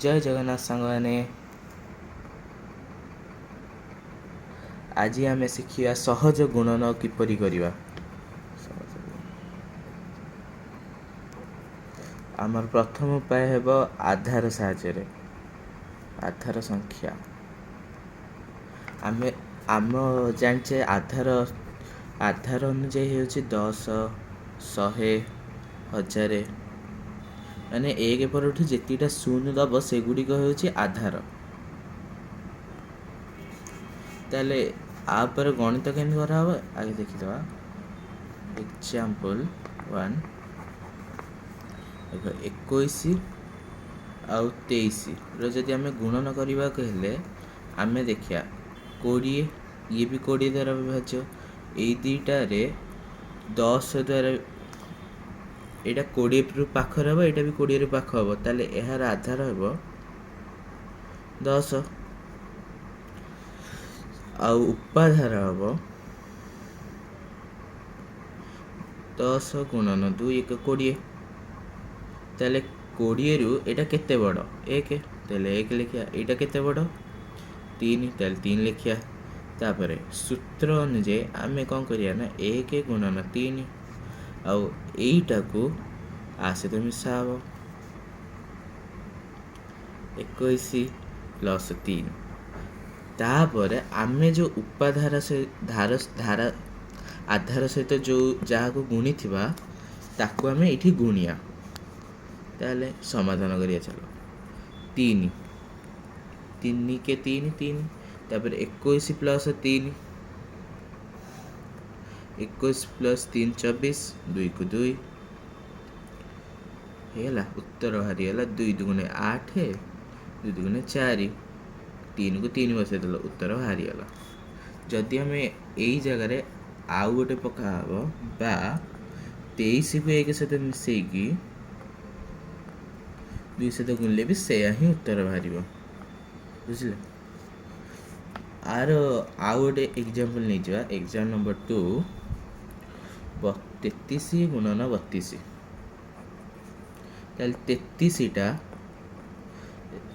ଜୟ ଜଗନ୍ନାଥ ସାଙ୍ଗମାନେ, ଆଜି ଆମେ ଶିଖିବା ସହଜ ଗୁଣନ କିପରି କରିବା। ଆମର ପ୍ରଥମ ଉପାୟ ହେବ ଆଧାର ସାହାଯ୍ୟରେ, ଆଧାର ସଂଖ୍ୟା। ଆମେ ଆମ ଜାଣିଛେ ଆଧାର ଆଧାର ଅନୁଯାୟୀ ହେଉଛି 10, 100, 1000, ମାନେ 1 ପରଠୁ ଯେତିକିଟା ଶୂନ ଦେବ ସେଗୁଡ଼ିକ ହେଉଛି ଆଧାର। ତାହେଲେ ଆ ଉପରେ ଗଣିତ କେମିତି କରାହେବ ଆଗେ ଦେଖିଦେବା। ଏକ୍ଜାମ୍ପଲ୍ 1, ଦେଖ 21 ଆଉ 23ର ଯଦି ଆମେ ଗୁଣନ କରିବାକୁ ହେଲେ ଆମେ ଦେଖିବା 20, ଇଏ ବି 20 ଦ୍ୱାରା ବିଭାଜ୍ୟ, ଏଇ ଦୁଇଟାରେ 10 ଦ୍ୱାରା, ଏଇଟା 20ରୁ ପାଖରେ ହେବ, ଏଇଟା ବି 20ରୁ ପାଖ ହେବ, ତାହେଲେ ଏହାର ଆଧାର ହେବ 10 ଆଉ ଉପାଧାର ହେବ 10 ଗୁଣନ 2 1 20। ତାହେଲେ 20ରୁ ଏଇଟା କେତେ ବଡ଼? 1, ତାହେଲେ 1 ଲେଖିବା। ଏଇଟା କେତେ ବଡ଼? 3, ତାହେଲେ 3 ଲେଖିବା। ତାପରେ ସୂତ୍ର ଅନୁଯାୟୀ ଆମେ କ'ଣ କରିବା ନା 1 ଗୁଣନ 3 ଆଉ ଏଇଟାକୁ ଆ ସହିତ ମିଶା ହେବ 21 ପ୍ଲସ୍ 3। ତାପରେ ଆମେ ଯେଉଁ ଉପାଧାର ସେ ଧାର ଧାରା ଆଧାର ସହିତ ଯେଉଁ ଯାହାକୁ ଗୁଣିଥିବା ତାକୁ ଆମେ ଏଇଠି ଗୁଣିବା। ତାହେଲେ ସମାଧାନ କରିବା ଚାଲ। 3 3 କେ 3 3, ତାପରେ 21 ପ୍ଲସ୍ 3, 21 ପ୍ଲସ୍ 3 24, 2କୁ 2 ହେଇଗଲା। ଉତ୍ତର ବାହାରିଗଲା 2 ଦୁଗୁଣେ 8, 2 ଦୁଗୁଣେ 4, 3କୁ 3 ବସେଇଦେଲ, ଉତ୍ତର ବାହାରିଗଲା। ଯଦି ଆମେ ଏଇ ଜାଗାରେ ଆଉ ଗୋଟେ ପକା ହେବ ବା 23କୁ 1 ସହିତ ମିଶେଇକି 2 ସହିତ ଗୁଣିଲେ ବି ସେୟା ହିଁ ଉତ୍ତର ବାହାରିବ, ବୁଝିଲେ? ଆର ଆଉ ଗୋଟେ ଏକ୍ଜାମ୍ପଲ୍ ନେଇଯିବା, ଏକ୍ଜାମ୍ ନମ୍ବର 2, 33 ଗୁଣନ 32। ତାହେଲେ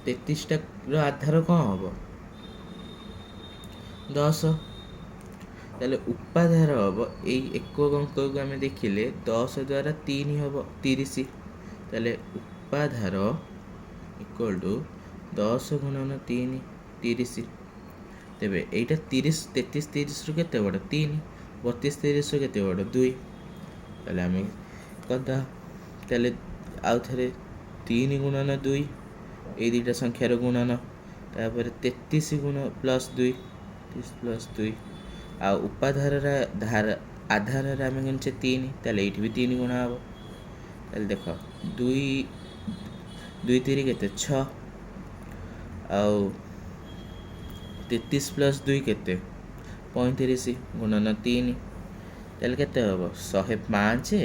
33ଟାର ଆଧାର କ'ଣ ହେବ? 10। ତାହେଲେ ଉପାଧାର ହେବ ଏଇ ଏକକ ଅଙ୍କକୁ ଆମେ ଦେଖିଲେ 10 ଦ୍ୱାରା 3 ହେବ 30। ତାହେଲେ ଉପାଧାର ଇକ୍ୱାଲ୍ ଟୁ 10 ଗୁଣନ 3 30। ତେବେ ଏଇଟା 30, 33 30ରୁ କେତେ ବଡ଼? 3, 32 30ରୁ କେତେ ବଡ଼? 2। ତାହେଲେ ଆମେ କରିଦେବା। ତାହେଲେ ଆଉ ଥରେ 3 ଗୁଣନ 2, ଏଇ ଦୁଇଟା ସଂଖ୍ୟାର ଗୁଣନ, ତାପରେ 33 ଗୁଣ ପ୍ଲସ୍ 2, 33 ପ୍ଲସ୍ 2, ଆଉ ଉପାଧାରର ଧାରା ଆଧାରରେ ଆମେ ଗଣିଛେ 3, ତାହେଲେ ଏଇଠି ବି 3 ଗୁଣା ହେବ। ତାହେଲେ ଦେଖ 2 2 3 କେତେ? 6, ଆଉ 33 ପ୍ଲସ୍ 2 କେତେ? 35 ଗୁଣନ 3, ତାହେଲେ କେତେ ହେବ? 105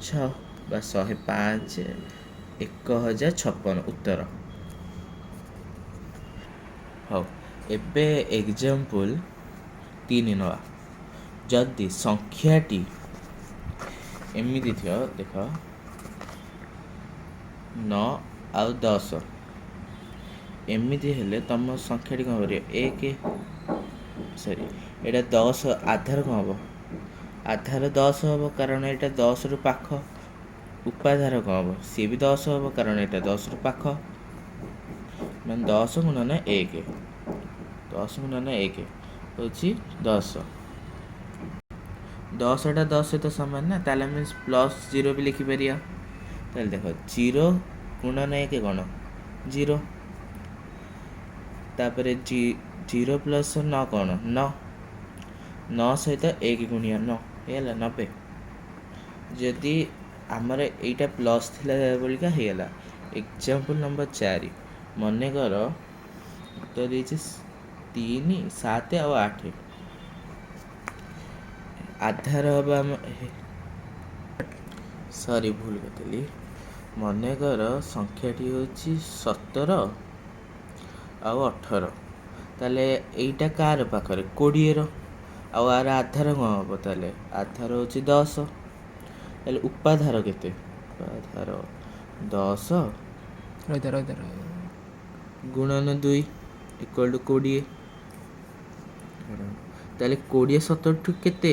6 ବା 105 1056 ଉତ୍ତର। ହଉ, ଏବେ ଏକ୍ଜାମ୍ପଲ୍ 3 ନେବା। ଯଦି ସଂଖ୍ୟାଟି ଏମିତି ଥିବ, ଦେଖ 9 ଆଉ 10 ଏମିତି ହେଲେ ତମ ସଂଖ୍ୟାଟି କ'ଣ କରିବ? 1, ସରି ଏଇଟା 10, ଆଧାର କ'ଣ ହେବ? ଆଧାର 10 ହେବ, କାରଣ ଏଇଟା 10ରୁ ପାଖ। ଉପାଧାର କ'ଣ ହେବ? ସିଏ ବି 10 ହେବ, କାରଣ ଏଇଟା 10ରୁ ପାଖ। ମାନେ 10 ଗୁଣନ 1, 10 ଗୁଣନ 1 ହେଉଛି 10। 10ଟା 10 ସହିତ ସମାନ ନା, ତାହେଲେ ଆମେ ପ୍ଲସ୍ 0 ବି ଲେଖିପାରିବା। ତାହେଲେ ଦେଖ 0 ଗୁଣନ 1 କ'ଣ? 0। ତାପରେ 0 ପ୍ଲସ୍ 9 କ'ଣ? 9, 9 ସହିତ 1 ଗୁଣିଆ 9 ହେଇଗଲା 90। ଯଦି ଆମର ଏଇଟା ପ୍ଲସ୍ ଥିଲା ବୋଲିକା ହେଇଗଲା। ଏକ୍ଜାମ୍ପଲ୍ ନମ୍ବର 4, ମନେକର ଉତ୍ତର ଦେଇଛି 3 7 ଆଉ 8, ଆଧାର ହେବ ଆମ, ସରି ଭୁଲ କରିଦେଲି, ମନେକର ସଂଖ୍ୟାଟି ହେଉଛି 17 ଆଉ 18, ତାହେଲେ ଏଇଟା କାହାର ପାଖରେ? 20ର, ଆଉ ଆର ଆଧାର କ'ଣ ହେବ? ତାହେଲେ ଆଧାର ହେଉଛି 10। ତାହେଲେ ଉପାଧାର କେତେ? ଉପାଧାର 10 ରହିଥା ରହିଥା। ଗୁଣନ 2 ଇକ୍ୱାଲ୍ ଟୁ 20। ତାହେଲେ 20 17ଠୁ କେତେ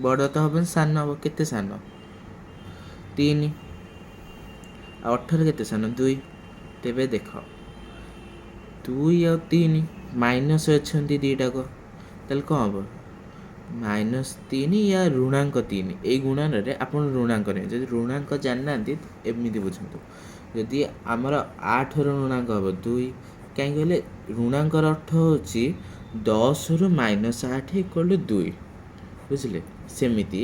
ବଡ଼ ତ ହେବନି, ସାନ ହେବ। କେତେ ସାନ? 3। ଆଉ 18 କେତେ ସାନ? 2। ତେବେ ଦେଖ, 2 ଆଉ 3 ମାଇନସ୍ ଅଛନ୍ତି ଦୁଇଟାକ, ତାହେଲେ କ'ଣ ହେବ? ମାଇନସ୍ 3 ୟା ଋଣାଙ୍କ 3। ଏଇ ଗୁଣନରେ ଆପଣ ଋଣାଙ୍କ ନେବେ। ଯଦି ଋଣାଙ୍କ ଜାଣିନାହାନ୍ତି, ଏମିତି ବୁଝନ୍ତୁ। ଯଦି ଆମର 8ର ଋଣାଙ୍କ ହେବ 2, କାହିଁକି କହିଲେ ଋଣାଙ୍କର ଅର୍ଥ ହେଉଛି 10ରୁ ମାଇନସ୍ 8 ଇକ୍ୱାଲ୍ ଟୁ 2, ବୁଝିଲେ? ସେମିତି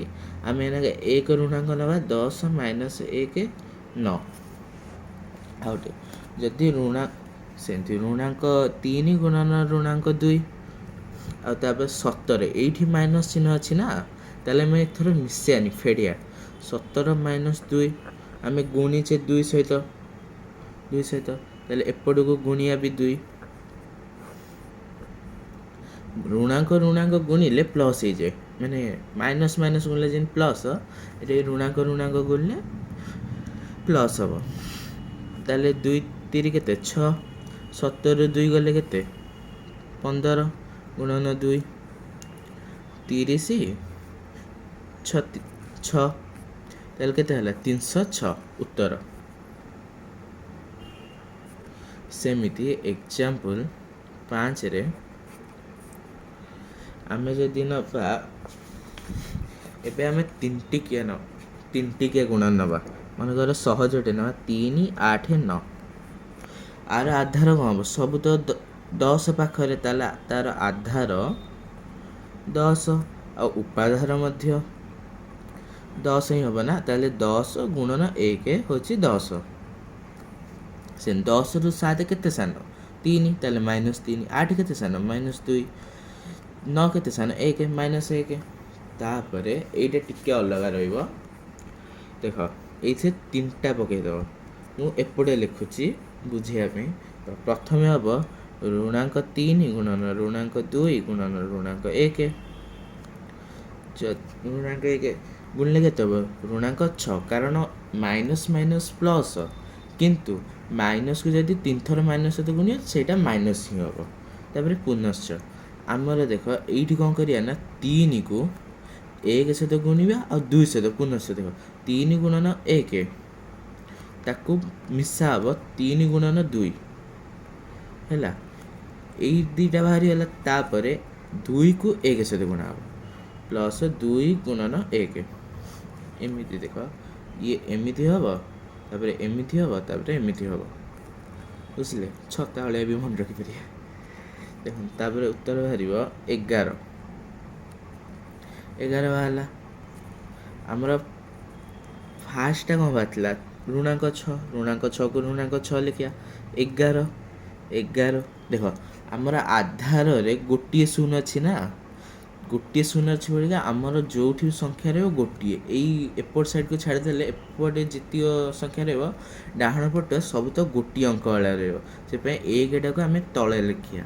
ଆମେ ଏଇନାକେ 1 ଋଣାଙ୍କ ନେବା, 10 ମାଇନସ୍ 1 9। ଆଉ ଗୋଟେ ଯଦି ଋଣା, ସେମିତି ଋଣାଙ୍କ 3 ଗୁଣନ ଋଣାଙ୍କ 2। ଆଉ ତାପରେ 17, ଏଇଠି ମାଇନସ୍ ଚିହ୍ନ ଅଛି ନା, ତାହେଲେ ଆମେ ଏଥର ମିଶେଇବାନି, ଫେଡ଼ିଆ। 17 ମାଇନସ୍ 2, ଆମେ ଗୁଣିଛେ 2 ସହିତ, 2 ସହିତ, ତାହେଲେ ଏପଟକୁ ଗୁଣିବା ବି 2। ଋଣାଙ୍କ ଋଣାଙ୍କ ଗୁଣିଲେ ପ୍ଲସ୍ ହେଇଯାଏ, ମାନେ ମାଇନସ୍ ମାଇନସ୍ ଗୁଣିଲେ ଯେମିତି ପ୍ଲସ୍, ଏଠି ଋଣାଙ୍କ ଋଣାଙ୍କ ଗୁଣିଲେ ପ୍ଲସ୍ ହେବ। ତାହେଲେ 2 ତିରି କେତେ? 6। 17ରୁ 2 ଗଲେ କେତେ? 15 ଗୁଣନ 2, 30, 6, 6। ତାହେଲେ କେତେ ହେଲା? 306 ଉତ୍ତର। ସେମିତି ଏକ୍ଜାମ୍ପଲ୍ 5ରେ ଆମେ ଯଦି ନେବା, ଏବେ ଆମେ ତିନିଟିକିଆ ନେବା, ତିନିଟିକିଆ ଗୁଣନ ନେବା। ମନେକର ସହଜଟେ ନେବା, 3 8 9। ଆର ଆଧାର କ'ଣ ହେବ? ସବୁ ତ 10 ପାଖରେ, ତାହେଲେ ତାର ଆଧାର 10 ଆଉ ଉପାଧାର ମଧ୍ୟ 10 ହିଁ ହେବ ନା। ତାହେଲେ 10 ଗୁଣନ 1 ହେଉଛି 10। ସେ 10ରୁ 7 କେତେ ସାନ? 3, ତାହେଲେ ମାଇନସ୍ 3। 8 କେତେ ସାନ? ମାଇନସ୍ 2। 9 କେତେ ସାନ? 1, ମାଇନସ୍ 1। ତାପରେ ଏଇଟା ଟିକେ ଅଲଗା ରହିବ। ଦେଖ, ଏଇଥିରେ 3ଟା ପକାଇଦେବ। ମୁଁ ଏପଟେ ଲେଖୁଛି ବୁଝେଇବା ପାଇଁ। ତ ପ୍ରଥମେ ହେବ ଋଣାଙ୍କ 3 ଗୁଣନ ଋଣାଙ୍କ 2 ଗୁଣନ ଋଣାଙ୍କ 1। ଋଣାଙ୍କ 1 ଗୁଣିଲେ କେତେ ହେବ? ଋଣାଙ୍କ 6, କାରଣ ମାଇନସ୍ ମାଇନସ୍ ପ୍ଲସ୍, କିନ୍ତୁ ମାଇନସ୍କୁ ଯଦି 3 ଥର ମାଇନସ୍ ସହିତ ଗୁଣିବ, ସେଇଟା ମାଇନସ୍ ହିଁ ହେବ। ତାପରେ ପୁନଶ୍ଚ ଆମର ଦେଖ, ଏଇଠି କ'ଣ କରିବା ନା 3କୁ 1 ସହିତ ଗୁଣିବା ଆଉ 2 ସହିତ। ପୁନଶ୍ଚ ଦେଖ, 3 ଗୁଣନ 1, ତାକୁ ମିଶା ହେବ 3 ଗୁଣନ 2 ହେଲା, ଏଇ ଦୁଇଟା ବାହାରିଗଲା। ତାପରେ 2କୁ 1 ସହିତ ଗୁଣା ହେବ, ପ୍ଲସ୍ 2 ଗୁଣନ 1। ଏମିତି ଦେଖ, ଇଏ ଏମିତି ହେବ, ତାପରେ ଏମିତି ହେବ, ତାପରେ ଏମିତି ହେବ, ବୁଝିଲେ? ଛତା ଭଳିଆ ବି ମନେ ରଖିପାରିବେ। ଦେଖନ୍ତୁ, ତାପରେ ଉତ୍ତର ବାହାରିବ 11। 11 ବାହାରିଲା। ଆମର ଫାର୍ଷ୍ଟଟା କ'ଣ ବାହାରିଥିଲା? ଋଣାଙ୍କ 6। ଋଣାଙ୍କ 6କୁ ଋଣାଙ୍କ 6 ଲେଖିବା, 11। 11, ଦେଖ, ଆମର ଆଧାରରେ ଗୋଟିଏ ଶୂନ ଅଛି ନା, ଗୋଟିଏ ଶୂନ ଅଛି ବୋଲିକା ଆମର ଯେଉଁଠି ବି ସଂଖ୍ୟା ରହିବ ଗୋଟିଏ, ଏଇ ଏପଟ ସାଇଡ଼କୁ ଛାଡ଼ିଦେଲେ ଏପଟେ ଯେତିକ ସଂଖ୍ୟା ରହିବ ଡାହାଣ ପଟ ସବୁ ତ ଗୋଟିଏ ଅଙ୍କ ଭଳିଆ ରହିବ। ସେଥିପାଇଁ 1ଟାକୁ ଆମେ ତଳେ ଲେଖିବା,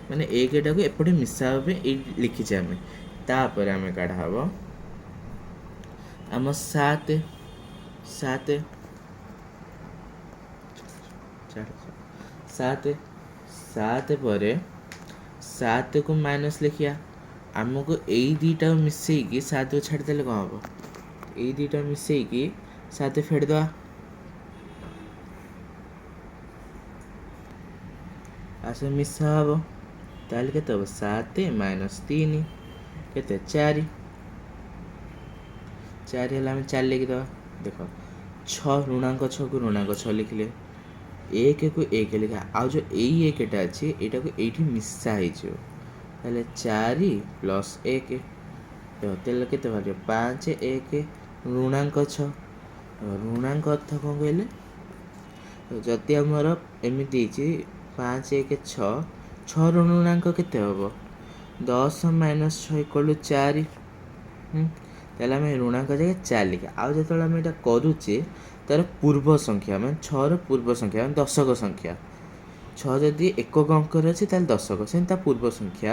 ମାନେ 1ଟାକୁ ଏପଟେ ମିଶା ହେବା ପାଇଁ ଏଇ ଲେଖିଛେ ଆମେ। ତାପରେ ଆମେ କାଢ଼ା ହେବ ଆମ 7, 7, 7, 7 ପରେ 7କୁ ମାଇନସ୍ ଲେଖିବା। ଆମକୁ ଏଇ ଦୁଇଟା ମିଶେଇକି 7କୁ ଛାଡ଼ିଦେଲେ କ'ଣ ହେବ? ଏଇ ଦୁଇଟା ମିଶେଇକି 7 ଫେଡ଼ିଦେବା, ଆଉ ସେ ମିଶା ହେବ। ତାହେଲେ କେତେ ହେବ? 7 ମାଇନସ୍ 3 କେତେ? 4। 4 ହେଲେ ଆମେ 4 ଲେଖିଦେବା। ଦେଖ, 6, ଋଣାଙ୍କ 6କୁ ଋଣାଙ୍କ 6 ଲେଖିଲେ, 1କୁ 1 ଲେଖା, ଆଉ ଯେଉଁ ଏଇ 1ଟା ଅଛି ଏଇଟାକୁ ଏଇଠି ମିଶା ହେଇଯିବ। ତାହେଲେ 4 ପ୍ଲସ୍ 1, ତାହେଲେ କେତେ ବାହାରିବ? 5 1 ଋଣାଙ୍କ 6। ଋଣାଙ୍କ ଅର୍ଥ କ'ଣ କହିଲେ, ଯଦି ଆମର ଏମିତି ହେଇଛି 5 1 6, 6ର ଋଣାଙ୍କ କେତେ ହେବ? 10 ମାଇନସ୍ 6 ଇକ୍ୱାଲ୍ ଟୁ 4। ତାହେଲେ ଆମେ ଋଣାଙ୍କ ଜାଗାରେ 4 ଲେଖିବା। ଆଉ ଯେତେବେଳେ ଆମେ ଏଇଟା କରୁଛେ, ତାର ପୂର୍ବ ସଂଖ୍ୟା, ମାନେ 6ର ପୂର୍ବ ସଂଖ୍ୟା, ମାନେ ଦଶକ ସଂଖ୍ୟା, 6 ଯଦି ଏକକ ଅଙ୍କରେ ଅଛି ତାହେଲେ ଦଶକ, ସେମିତି ତା ପୂର୍ବ ସଂଖ୍ୟା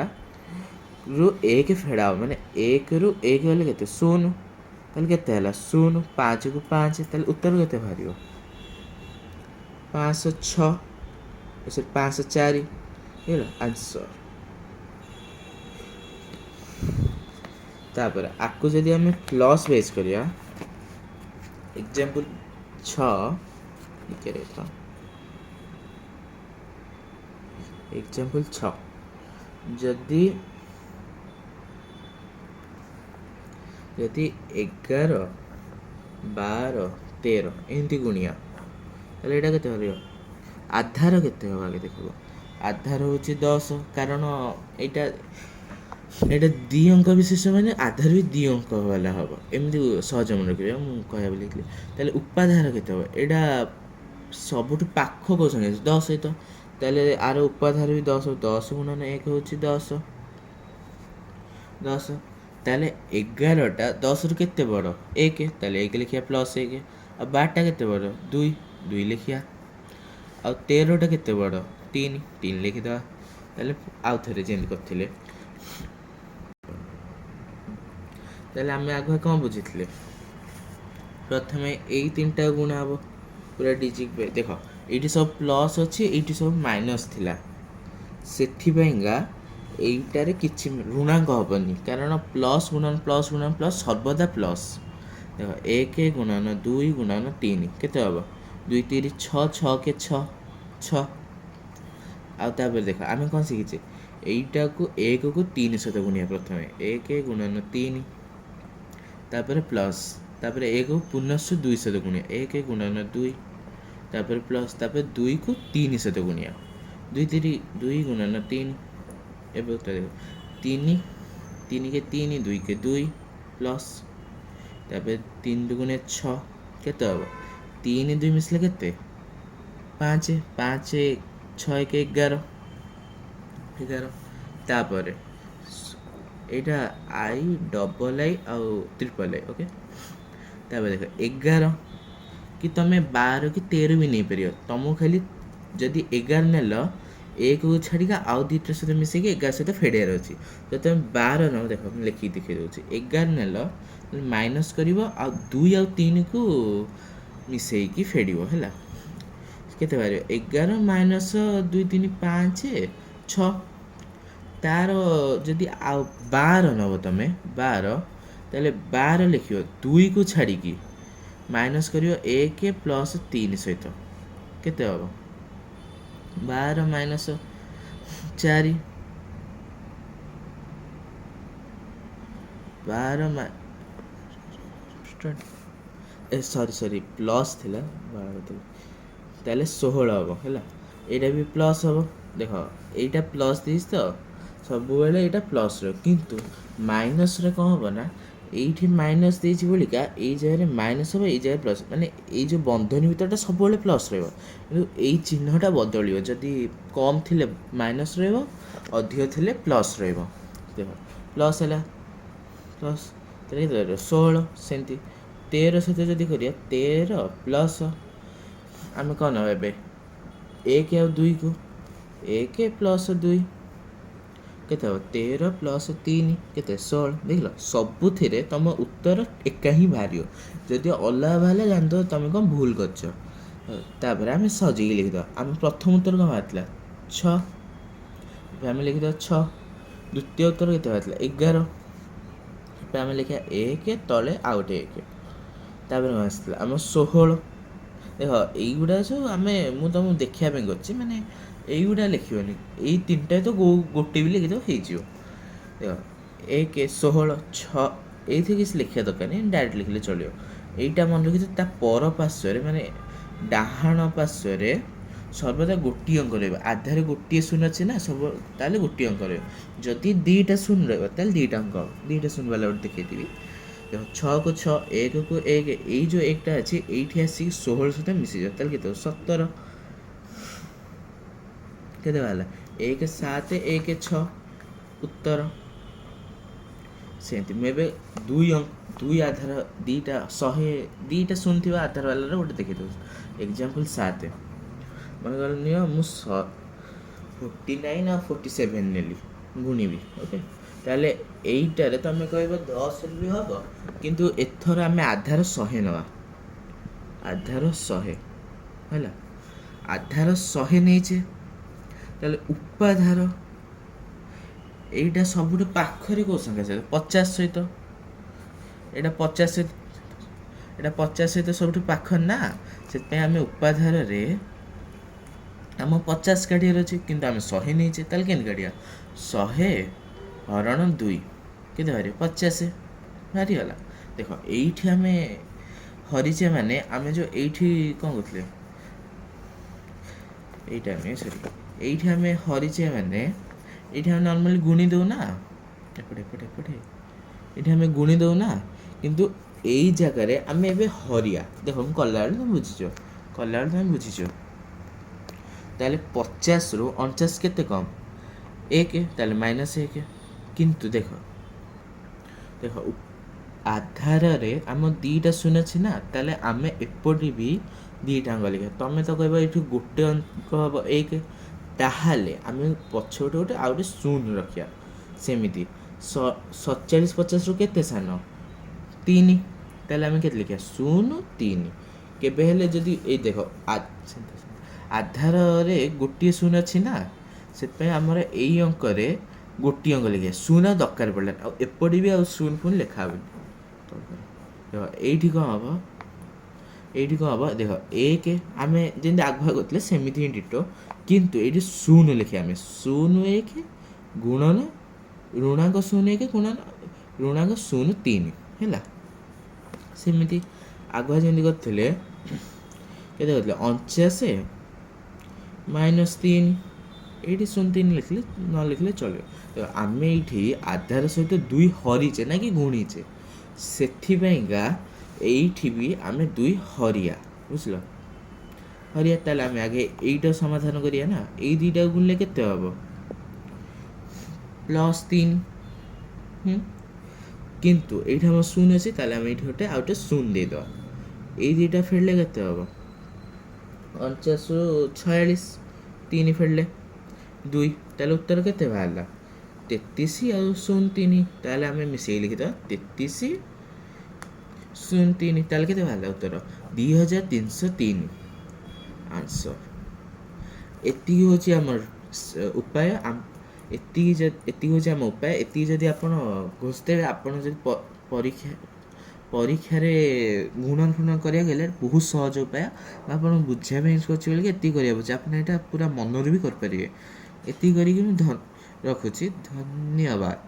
ରୁ 1 ଫେଡ଼ା ହେବ, ମାନେ 1ରୁ 1 ହେଲେ କେତେ? 0। ତାହେଲେ କେତେ ହେଲା? 0, 5କୁ 5। ତାହେଲେ ଉତ୍ତର କେତେ ବାହାରିବ? 506। ସେ 504 ହେଇଗଲା ଆନ୍ସର୍। ତାପରେ ଆକୁ ଯଦି ଆମେ ପ୍ଲସ୍ ବେସ୍ କରିବା, ଏକ୍ଜାମ୍ପଲ୍ 6, ଟିକେ ରହିଥାଅ। ଏକ୍ଜାମ୍ପଲ୍ 6, ଯଦି ଯଦି 11, 12, 13 ଏମିତି ଗୁଣିଆ, ତାହେଲେ ଏଇଟା କେତେ ବାହାରିବ? ଆଧାର କେତେ ହେବ ଆଗେ ଦେଖିବ। ଆଧାର ହେଉଛି 10, କାରଣ ଏଇଟା 2 ଅଙ୍କ ବିଶିଷ୍ଟ, ମାନେ ଆଧାର ବି 2 ଅଙ୍କ ବାଲା ହେବ। ଏମିତି ସହଜ ମନେ ରଖିବେ, ମୁଁ କହିବାକୁ ଲେଖିଲି। ତାହେଲେ ଉପାଧାର କେତେ ହେବ? ଏଇଟା ସବୁଠୁ ପାଖ କେଉଁ ସଂଖ୍ୟା ଅଛି? 10 ସହିତ। ତାହେଲେ ଆର ଉପାଧାର ବି 10। 10 ଗୁଣନ 1 ହେଉଛି 10। 10, ତାହେଲେ 11ଟା 10ରୁ କେତେ ବଡ଼? 1। ତାହେଲେ 1 ଲେଖିବା, ପ୍ଲସ୍ 1। ଆଉ 12ଟା କେତେ ବଡ଼? 2, 2 ଲେଖିବା। ଆଉ 13ଟା କେତେ ବଡ଼? 3, 3 ଲେଖିଦେବା। ତାହେଲେ ଆଉ ଥରେ ଯେମିତି କରିଥିଲେ, ତାହେଲେ ଆମେ ଆଗୁଆ କ'ଣ ବୁଝିଥିଲେ? ପ୍ରଥମେ ଏଇ 3ଟା ଗୁଣା ହେବ ପୁରା ଡିଜିଟ୍। ଦେଖ, ଏଇଠି ସବୁ ପ୍ଲସ୍ ଅଛି, ଏଇଠି ସବୁ ମାଇନସ୍ ଥିଲା, ସେଥିପାଇଁକା ଏଇଟାରେ କିଛି ଋଣାଙ୍କ ହେବନି, କାରଣ ପ୍ଲସ୍ ଗୁଣନ ପ୍ଲସ୍ ଗୁଣନ ପ୍ଲସ୍ ସର୍ବଦା ପ୍ଲସ୍। ଦେଖ, 1 ଗୁଣନ 2 ଗୁଣନ 3 କେତେ ହେବ? 2 3 6, 6 କେ 6, 6। ଆଉ ତାପରେ ଦେଖ, ଆମେ କ'ଣ ଶିଖିଛେ? ଏଇଟାକୁ 1କୁ 3 ସହିତ ଗୁଣିବା ପ୍ରଥମେ, 1 ଗୁଣନ 3, ତାପରେ ପ୍ଲସ୍, ତାପରେ 1କୁ ପୁନଶ୍ଚ 2 ସହିତ ଗୁଣିବା, 1 ଗୁଣନ 2, ତାପରେ ପ୍ଲସ୍, ତାପରେ 2କୁ 3 ସହିତ ଗୁଣିବା, 2 3, 2 ଗୁଣନ 3। ଏବେ ଉତ୍ତର ଦେଖ, 3 3 କେ 3, 2 କେ 2, ପ୍ଲସ୍, ତାପରେ 3 ଦୁଗୁଣେ 6 କେତେ ହେବ? 3 2 ମିଶିଲେ କେତେ? 5, 5 6 1 11, 11। ତାପରେ ଏଇଟା I, double I ଆଉ ଟ୍ରିପଲ୍ I, okay. ତାପରେ ଦେଖ, 11 କି ତୁମେ 12 କି 13 ବି ନେଇପାରିବ। ତୁମକୁ ଖାଲି ଯଦି 11 ନେଲ, 1କୁ ଛାଡ଼ିକି ଆଉ 2ଟା ସହିତ ମିଶେଇକି 11 ସହିତ ଫେଡ଼ିବାର ଅଛି। ଯଦି ତୁମେ 12 ନେବ, ଦେଖ, ମୁଁ ଲେଖିକି ଦେଖେଇ ଦେଉଛି। 11 ନେଲ, ମାଇନସ୍ କରିବ ଆଉ 2 ଆଉ 3କୁ ମିଶେଇକି ଫେଡ଼ିବ। ହେଲା, କେତେ ବାହାରିବ? 11 ମାଇନସ୍ 2 3 5 6। ତାର ଯଦି ଆଉ 12 ନେବ ତୁମେ, 12, ତାହେଲେ 12 ଲେଖିବ, 2କୁ ଛାଡ଼ିକି ମାଇନସ୍ କରିବ 1 ପ୍ଲସ୍ 3 ସହିତ, କେତେ ହେବ? 12 ମାଇନସ୍ 4, 12, ଏ ସରି ସରି, ପ୍ଲସ୍ ଥିଲା, 12 ଥିଲା, ତାହେଲେ 16 ହେବ। ହେଲା, ଏଇଟା ବି ପ୍ଲସ୍ ହେବ। ଦେଖ, ଏଇଟା ପ୍ଲସ୍ ଦେଇଛି ତ ସବୁବେଳେ ଏଇଟା ପ୍ଲସ୍ ରହିବ, କିନ୍ତୁ ମାଇନସ୍ରେ କ'ଣ ହେବ ନା, ଏଇଠି ମାଇନସ୍ ଦେଇଛି ବୋଲିକା ଏଇ ଜାଗାରେ ମାଇନସ୍ ହେବ, ଏଇ ଜାଗାରେ ପ୍ଲସ୍। ମାନେ ଏଇ ଯେଉଁ ବନ୍ଧନୀ ଭିତରଟା ସବୁବେଳେ ପ୍ଲସ୍ ରହିବ, କିନ୍ତୁ ଏଇ ଚିହ୍ନଟା ବଦଳିବ। ଯଦି କମ୍ ଥିଲେ ମାଇନସ୍ ରହିବ, ଅଧିକ ଥିଲେ ପ୍ଲସ୍ ରହିବ। ଦେଖ, ପ୍ଲସ୍ ହେଲା, ପ୍ଲସ୍, ତାହେଲେ କେତେ ରହିବ? 16। ସେମିତି 13 ସହିତ ଯଦି କରିବା, 13 ପ୍ଲସ୍, ଆମେ କ'ଣ ନେବା ଏବେ? 1 ଆଉ 2କୁ, 1 ପ୍ଲସ୍ 2 କେତେ ହେବ? 13 ପ୍ଲସ୍ 3 କେତେ? 16। ଦେଖିଲ, ସବୁଥିରେ ତୁମ ଉତ୍ତର ଏକା ହିଁ ବାହାରିବ। ଯଦି ଅଲଗା ବାହାରିଲା, ଜାଣିଥିବ ତୁମେ କ'ଣ ଭୁଲ କରିଛ। ତାପରେ ଆମେ ସଜେଇକି ଲେଖିଦେବା। ଆମେ ପ୍ରଥମ ଉତ୍ତର କ'ଣ ବାହାରିଥିଲା? 6। ଏବେ ଆମେ ଲେଖିଦେବା 6। ଦ୍ୱିତୀୟ ଉତ୍ତର କେତେ ବାହାରିଥିଲା? 11। ଏବେ ଆମେ ଲେଖିବା 1 ତଳେ ଆଉ ଗୋଟେ 1। ତାପରେ କ'ଣ ଆସିଥିଲା ଆମ? 16। ଦେଖ, ଏଇଗୁଡ଼ା ସବୁ ଆମେ ମୁଁ ତୁମକୁ ଦେଖିବା ପାଇଁ କରିଛି, ମାନେ ଏଇଗୁଡ଼ା ଲେଖିବନି, ଏଇ 3ଟା ତ ଗୋଟେ ବି ଲେଖିଦେବ, ହେଇଯିବ। ଦେଖ, 1, 16, 6, ଏଇଥିରେ କିଛି ଲେଖିବା ଦରକାର ନାହିଁ, ଡାଇରେକ୍ଟ ଲେଖିଲେ ଚଳିବ। ଏଇଟା ମନେ ରଖିଥିବ, ତା ପର ପାର୍ଶ୍ୱରେ, ମାନେ ଡାହାଣ ପାର୍ଶ୍ୱରେ ସର୍ବଦା ଗୋଟିଏ ଅଙ୍କ ରହିବ। ଆଧାରେ ଗୋଟିଏ ଶୂନ ଅଛି ନା ସବୁ, ତାହେଲେ ଗୋଟିଏ ଅଙ୍କ ରହିବ। ଯଦି 2ଟା ଶୂନ ରହିବ, ତାହେଲେ 2ଟା ଅଙ୍କ ହେବ। 2ଟା ଶୂନ ବାଲା ଗୋଟେ ଦେଖେଇଦେବି। ଦେଖ, 6କୁ 6, 1କୁ 1, ଏଇ ଯେଉଁ 1ଟା ଅଛି ଏଇଠି ଆସିକି 16 ସହିତ ମିଶିଯିବ, ତାହେଲେ କେତେ ହେବ? 17। କେତେ ବାହାରିଲା? 1 7 1 6 ଉତ୍ତର। ସେମିତି ମୁଁ ଏବେ 2 ଅଙ୍କ, 2 ଆଧାର, 2ଟା 100, 2ଟା ଶୂନ ଥିବା ଆଧାର ବାଲାର ଗୋଟେ ଦେଖେଇ ଦେଉଛି। ଏକ୍ଜାମ୍ପଲ୍ 7, ମନେକର ନିଅ ମୁଁ 49 ଆଉ 47 ନେଲି, ଗୁଣିବି, ଓକେ। ତାହେଲେ ଏଇଟାରେ ତୁମେ କହିବ 10ରେ ବି ହେବ, କିନ୍ତୁ ଏଥର ଆମେ ଆଧାର 100 ନେବା। ଆଧାର 100 ହେଲା, ଆଧାର 100 ନେଇଛେ। ତାହେଲେ ଉପାଧାର ଏଇଟା ସବୁଠୁ ପାଖରେ କେଉଁ ସଂଖ୍ୟା ସହିତ? 50 ସହିତ। ଏଇଟା 50 ସହିତ, ଏଇଟା 50 ସହିତ ସବୁଠୁ ପାଖ ନା, ସେଥିପାଇଁ ଆମେ ଉପାଧାରରେ ଆମ 50 କାଢ଼ିବାର ଅଛି, କିନ୍ତୁ ଆମେ 100 ନେଇଛେ। ତାହେଲେ କେମିତି କାଢ଼ିବା? 100 ହରଣ 2 କେତେ ବାହାରିବ? 50 ବାହାରିଗଲା। ଦେଖ, ଏଇଠି ଆମେ ହରିଛେ, ମାନେ ଆମେ ଯେଉଁ ଏଇଠି କ'ଣ କରୁଥିଲେ, ଏଇଟା ନୁହେଁ, ସରି, ଏଇଠି ଆମେ ହରିଛେ, ମାନେ ଏଇଠି ଆମେ ନର୍ମାଲି ଗୁଣି ଦେଉ ନା, ଏପଟେ ଏପଟେ ଏପଟେ, ଏଇଠି ଆମେ ଗୁଣି ଦେଉ ନା, କିନ୍ତୁ ଏଇ ଜାଗାରେ ଆମେ ଏବେ ହରିଆ। ଦେଖ, ମୁଁ କଲାବେଳେ ତମେ ବୁଝିଛ, କଲାବେଳେ ତମେ ବୁଝିଛ। ତାହେଲେ 50ରୁ 49 କେତେ କମ୍? 1। ତାହେଲେ ମାଇନସ୍ 1। କିନ୍ତୁ ଦେଖ ଦେଖ, ଆଧାରରେ ଆମ 2ଟା ଶୂନ ଅଛି ନା, ତାହେଲେ ଆମେ ଏପଟେ ବି 2ଟା ଅଙ୍କ ଲେଖିବା। ତମେ ତ କହିବ ଏଇଠି ଗୋଟେ ଅଙ୍କ ହେବ 1, ତାହେଲେ ଆମେ ପଛପଟେ ଗୋଟେ ଆଉ ଗୋଟେ ଶୂନ ରଖିବା। ସେମିତି 47 50ରୁ କେତେ ସାନ? 3। ତାହେଲେ ଆମେ କେତେ ଲେଖିବା? 0 3। କେବେ ହେଲେ ଯଦି ଏଇ ଦେଖ, ଆଧାରରେ ଗୋଟିଏ ଶୂନ ଅଛି ନା, ସେଥିପାଇଁ ଆମର ଏଇ ଅଙ୍କରେ ଗୋଟିଏ ଅଙ୍କ ଲେଖିବା, ଶୂନ ଦରକାର ପଡ଼ିଲାନି। ଆଉ ଏପଟେ ବି ଆଉ ଶୂନ ଫୁନ ଲେଖା ହେବନି। ଦେଖ, ଏଇଠି କ'ଣ ହେବ? ଏଇଠି କ'ଣ ହେବ? ଦେଖ, 1 ଆମେ ଯେମିତି ଆଗୁଆ କରୁଥିଲେ ସେମିତି ହିଁ ଡିଟୋ, କିନ୍ତୁ ଏଇଠି ଶୂନ ଲେଖିବା ଆମେ 0 1 ଗୁଣନ ଋଣାଙ୍କ 0 1 ଗୁଣନ ଋଣାଙ୍କ 0 3 ହେଲା। ସେମିତି ଆଗୁଆ ଯେମିତି କରିଥିଲେ, କେତେ କରିଥିଲେ? 49 ମାଇନସ୍ 3। ଏଇଠି 0 3 ଲେଖିଲେ ନ ଲେଖିଲେ ଚଳିବ। ତ ଆମେ ଏଇଠି ଆଧାର ସହିତ 2 ହରିଛେ ନା କି ଗୁଣିଛେ, ସେଥିପାଇଁକା ଏଇଠି ବି ଆମେ 2 ହରିଆ, ବୁଝିଲ? ହରିଆ। ତାହେଲେ ଆମେ ଆଗେ ଏଇଟା ସମାଧାନ କରିବା ନା। ଏଇ 2ଟାକୁ ଗୁଣିଲେ କେତେ ହେବ? ପ୍ଲସ୍ 3। କିନ୍ତୁ ଏଇଠି ଆମର ଶୂନ ଅଛି, ତାହେଲେ ଆମେ ଏଇଠି ଗୋଟେ ଆଉ ଗୋଟେ ଶୂନ ଦେଇଦେବା। ଏଇ 2ଟା ଫେଡ଼ିଲେ କେତେ ହେବ? 49ରୁ 46, 3 ଫେଡ଼ିଲେ 2। ତାହେଲେ ଉତ୍ତର କେତେ ବାହାରିଲା? 33 ଆଉ 0 3। ତାହେଲେ ଆମେ ମିଶେଇ ଲେଖିଦେବା 33 0 3। ତାହେଲେ କେତେ ବାହାରିଲା ଉତ୍ତର? 2303 ଆନ୍ସର। ଏତିକି ହେଉଛି ଆମର ଉପାୟ। ଏତିକି ଏତିକି ହେଉଛି ଆମ ଉପାୟ। ଏତିକି ଯଦି ଆପଣ ଘୋଷିଦେବେ, ଆପଣ ଯଦି ପରୀକ୍ଷାରେ ଗୁଣନ ଫୁଣନ କରିବାକୁ ହେଲେ ବହୁତ ସହଜ ଉପାୟ। ମୁଁ ଆପଣଙ୍କୁ ବୁଝିବା ପାଇଁ କରୁଛି ବୋଲିକି ଏତିକି କରିବାକୁ ପଡ଼ୁଛି। ଆପଣ ଏଇଟା ପୁରା ମନରୁ ବି କରିପାରିବେ। ଏତିକି କରିକି ମୁଁ ରଖୁଛି। ଧନ୍ୟବାଦ।